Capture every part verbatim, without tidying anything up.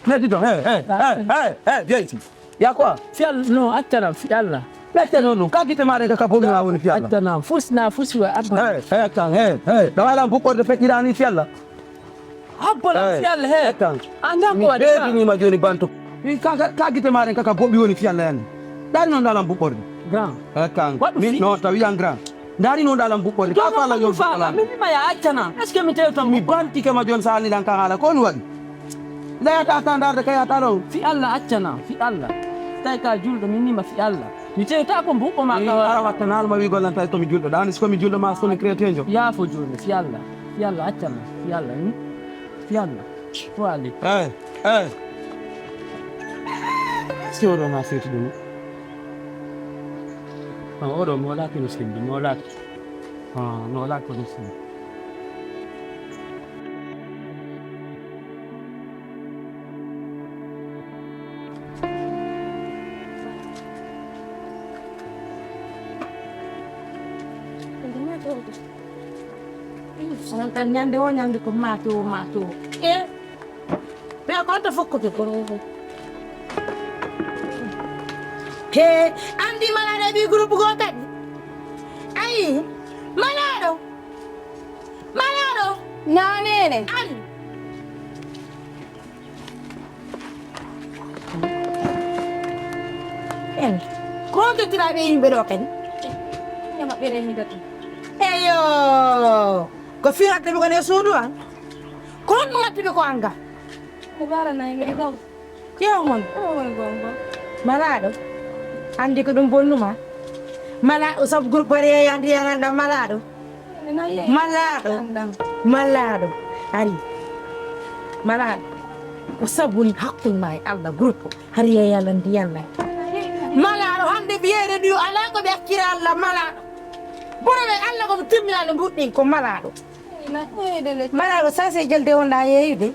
Mais dis donc, hey, hey, hey, hey, hey, viens ici. Il y a quoi? Fi Allah, non, accanam, fi Allah. Mais c'est non, non. Ka gite mare ka bomi ma woni fi Allah. Accanam, fusna, fusi wa abba. Hey, hey, kan, hey, hey. Dama la buko de fekirani fi Allah. Abba la fi Allah, hey. Kan. Anga ko wadi. Be ni ma joni bantu. Ka, ka, ka gite mare ka bomi woni fi Allah yani. Dari non dalam buko. Grand. Hey, kan. What? Mi no tawi an grand. Ndaari no ɗalam buɓɓorde ka fala yon fala. Mi mi ma ya accana. Est-ce que mi tew tan? Mi banti ke ma jon sali lan ka hala ko no waɗi. Ndayata ta ndarde ka yata ɗon. Fi Allah accana, fi Allah. Tawi ka julɗo mi nima fi Allah. Mi tewta ko mbuɓɓo ma ka ara watta nal ma wi gollanta to mi julɗo ɗani, ko mi julɗo ma so mi chrétien jo. Ya fo julɗo fi Allah. Fi Allah accana, fi Allah ni. Fi Allah. Ko ali. Eh, eh. Si oɗo ma feti ɗum. Ah, oɗo mo laaki no sindi, mo laaki. Ah, no laaki no sindi. Onon tan ñande o ñande ko mato, mato. E ɓe konto fokkude ko. He, andi malade ɓi groupe go kadi. Ayi, malaɗo. Malaɗo. Nanene. Ari. En. Ko tottiraɓe yimɓe ɗo kadi. Ñama ɓere mi datu. Eyo. Ko firata ɓe ko ne suudu an. Ko honno ngattuɓe ko anga? Ko barana mi ɗo. Ƴeew mon. Malaɗo. Andi ko ɗum bonnuma. Malaɗo sabu groupe bari e yandi yanan ɗam malaɗo. Malaɗo. Malaɗo. Ari. Malaɗo. Ko sabu ni hakkunde ma e Allah groupe. Hari e yalandi yalla. Malaɗo hande biyere ɗi ala ko ɓe accira Allah malaɗo. Boro ɓe Allah ko timminade mbuɗɗin ko malaɗo. Malaɗo sase jelde wonɗa yeeyude.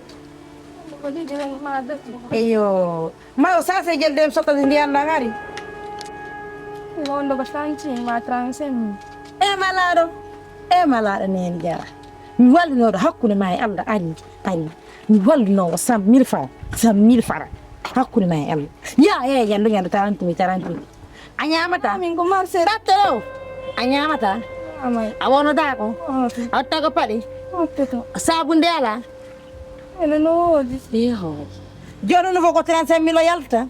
Eyo. Ma o sase jelde em sottade ndiyan ɗan ari. Wonɗo ko trente ma trente-cinq mille. E malaɗo. E malaɗo neen jara. Mi wallinoɗo hakkunde ma e Allah ari. Ari. Mi wallinowo cent mille francs. Cent mille francs. Hakkunde ma e Allah. Ya e ñande ñande trente mille trente mille. A ñamata. Min ko marché. Tattoro. A ñamata. Amay. A wonoda ko. A watta ko paɗi. Sabunde ala. Ene no woodi. Yeho. Joɗo no fof ko trente-cinq mille o yalta.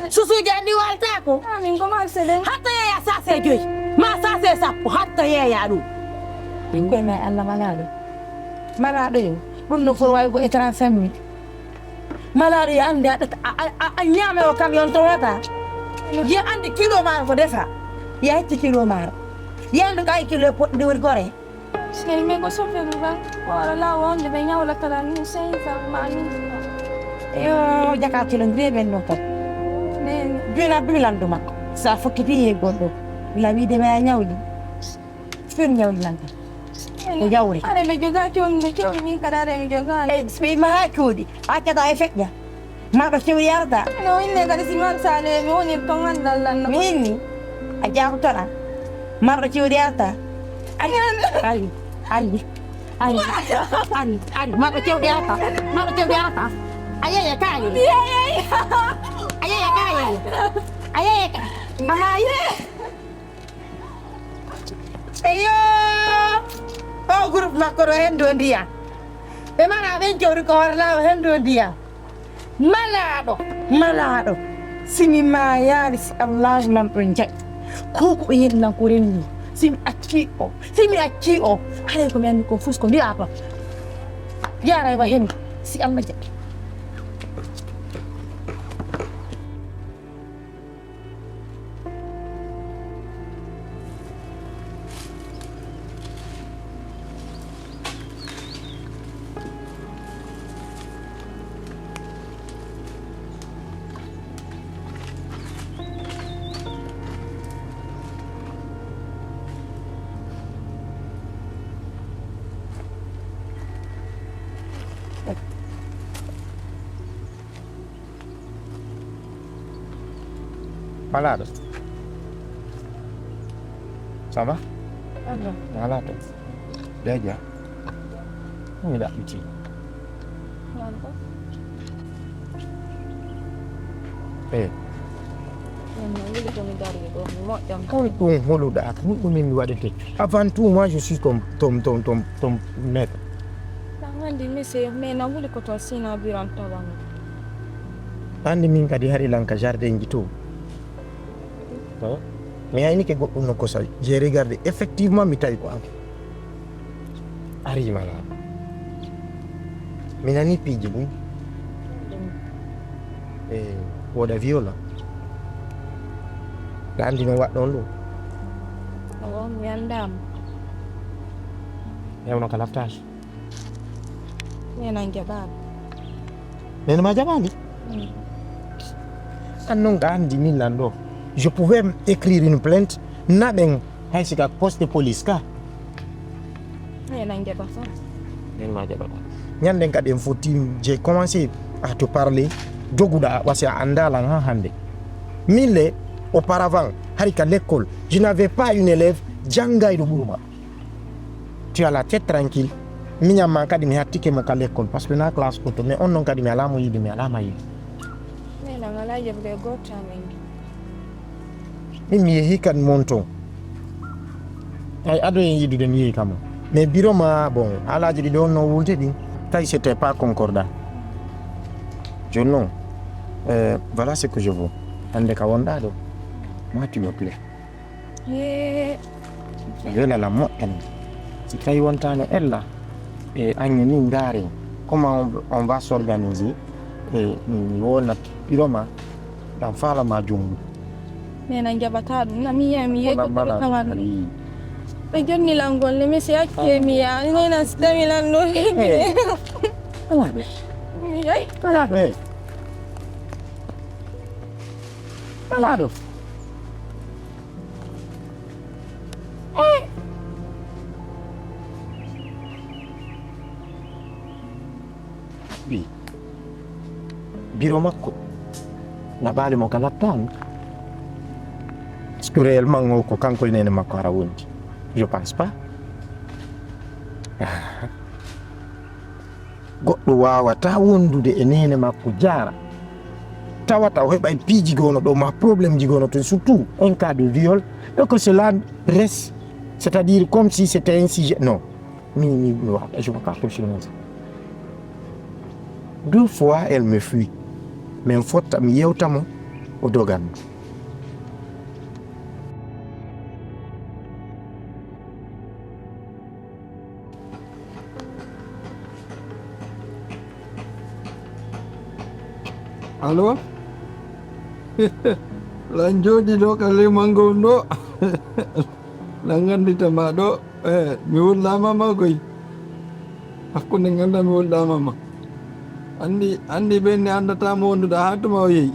Susuuji anndi walta ko. Amin ko marché ɗen. Hatta yeeya sase joyi. Ma sase sappo. Hatta yeeya ɗum. Min koye ma Allah malaɗo. Malaɗo yo. Ɗum no fof wawi ko e trente-cinq mille. Malaɗo yo anndi a, a, a, a ñaame o kam yontorota. Yo anndi kilo maaro ko defa. Yo hecci kilo maaro. Yo anndi kay kilo e poɗɗi woni gore. Sey mi ko sofel ba, wala la wonde ɓe ñawla kala ni cinq cents ma ni. Yo, jaka kilo ndire ɓen no tan. Bina bilandu makko. Sa fokkiti e goɗɗo. La wiide ma ñawli. Fir ñawli lan tan. Ko jawri. Are mi joga cewmi, cewmi kada are mi joga. E mi ma ha cuuɗi. Accata e feƴƴa. Marɗo cewɗi arata. No inne kadi si man sale mi woni to ngandal lan. Mi inni. A jaabu toɗa. Marɗo cewɗi arata. Ari, ari, ari, ari, ari, ari, marɗo cewɗi arata. Marɗo cewɗi arata. A yeeye kaye. A yeeye kaye. A yeeye kaye. Aha, ye. Eyo. O groupe makko ɗo hen ɗo ndiyam. Ɓe mara ɓen jowri ko hoore lawo hen ɗo ndiyam. Malaaɗo, malaaɗo, si mi maayaali, si Allaahu Laamɗo jaɓi, ko ko ɓe yeɗi lan ko renndi, si mi accii o, si mi accii o, haray ko mi anndi ko fus ko mbiyaa ba. Yaaray ba hen, si Allah jaɓi. Malaaɗo. Ça va? Allo. Voilà to. Déjà. Mi ɗaɓɓiti. Noon ko? Eh, Min noon wuli ko mi darii ɗo, mi moƴƴam. Hol ɗum holuɗa? Ko ɗum min mi waɗete? Avant tout, moi, je suis ton, ton, ton, ton, ton maître. Tan anndi monsieur, mais na wuli ko toon sina biran tawa mi. Anndi min kadi hari lanka jardin ji to. Mi aynike goɗɗum no kosa. J'ai regardé. Effectivement, mi tawi ko an. Arima la. Mi nani piiji ɗum. E woda viola. Ɗa anndi no waɗɗon ɗum. Awo mi anndaama. Hewno ka laftaji. Nenan jaɓaani. Nene ma jaɓaani? An noon ka anndi min lan ɗo. Je pouvais écrire une plainte. Naɓen hay si ka poste police ka. Nenan jaɓataa. Nene ma jaɓataa. Ñanden kadi en fotti, j'ai commencé à te parler. Doguɗa wasi a annda lan ha hannde. Min le, auparavant, hari ka l'école, je n'avais pas une élève janngayɗo ɓuruma. Tu as la tête tranquille. Miñam ma kadi mi hattike mo ka l'école, parce que na classe koto, mais on noon kadi mi alaa mo yiɗi, mi alaa ma yiɗi. Nenan alaa yeɓre gooto amen. Min mi yehi kan mon ton. Ay ado en yiɗude mi yehi kamo. Mais biro ma, bon, alaaji ɗi ɗon no wulde ɗin. Tawi c'était pas concordat. Jooni noon, euh, voilà ce que je veux. Hannde ka wonɗa ɗo. Moi, tu me plais. Yee. Wela la moƴƴani. Si tawi wontano ella, e ange ni ndaare comment on, on va s'organiser. E mi wona piroma ɗan faalama jumbu. Nenan jaɓataa ɗum. Na mi yehi, mi yehi ko ɗaŋal. Ɓe jonni lan golle, mi si acce mi yaa. Nenan si tawi lan ɗo. Ala ɗo. Mi yehi. Ala ɗo. Ala ɗo. Bi. Biro makko. Naɓaali mo ka lattaani. Est-ce que réellement o ko kanko e nene makko ara wondi? Je pense pas. Goɗɗo waawata wondude e nene makko jaara. Tawata o heɓay piiji gono ɗo ma problème ji gono to, surtout en cas de viol, et que cela reste, c'est-à-dire comme si c'était un sujet. Non. Mi, mi, mi, wa-, je me cache sur moi. Deux fois, elle me fuit. Mais mi fotta, mi yewta mo, o dogan. Allo? Lan jooɗi ɗo ka lew mango on ɗo. Lan anndita ma ɗo. Eh, mi wullaama ma koy. Hakkunde ngannda mi wullaama ma. Anndi, anndi ɓen ne anndata mo wonduɗa haa tuma o yehi.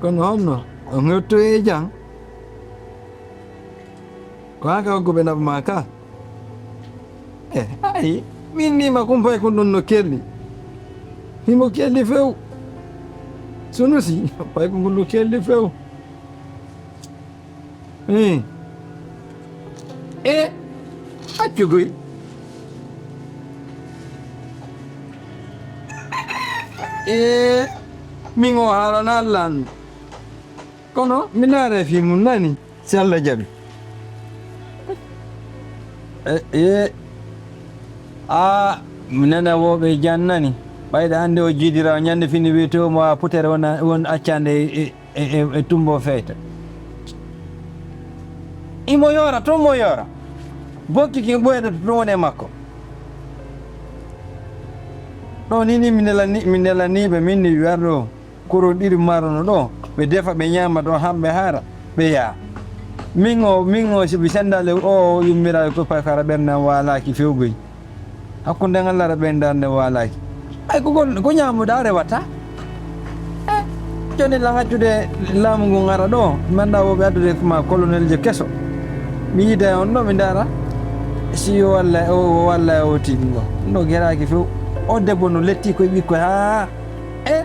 Kono honno? On hettoyi e jam? Ko haa ka hokkuɓe nafa ma ka? Eh, ayi, min ni ma kun pay kun ɗum no kelli. Himo kelli few. Sunusi, pay kun ɗum no kelli few. Hmm. E accugoy. E min o haalana lan. Kono mi laare fi mun nani. Si Allah jaɓi. E, e, a mi nana woɓe jannani. Ɓayɗa hannde o jiidira o ñande fini wiyete o mo a putere wona won accande e, e, e, e tumbo feyta. Imo yoora, tun mo yoora. Bokki kin ɓoyata to tun woni e makko. Ɗo ni ni mi nelani, mi nelaniɓe min ni wi'ar ɗo. Koron ɗiɗi marono ɗo, ɓe defa, ɓe ñaama ɗo, hamɓe hara, ɓe yaa. Min o, min o, si mi senndaali o yummiraaɓe ko pay kara ɓernde am waalaaki fewgoy. Hakkunde ngal ara ɓernde am nde waalaaki. Ay, ko gon-, ko ñaamuɗaa rewata? Eh, jooni lan accude laamu ngun ara ɗo, mi anndaa wo ɓe addude ko ma colonel je keso. Mi yiida e on ɗo, mi ndaara si o walla, o, o walla e o tiiɗi ngo. Ɗum ɗo geraaki few. O debbo no letti koye ɓikkoy haa, eh,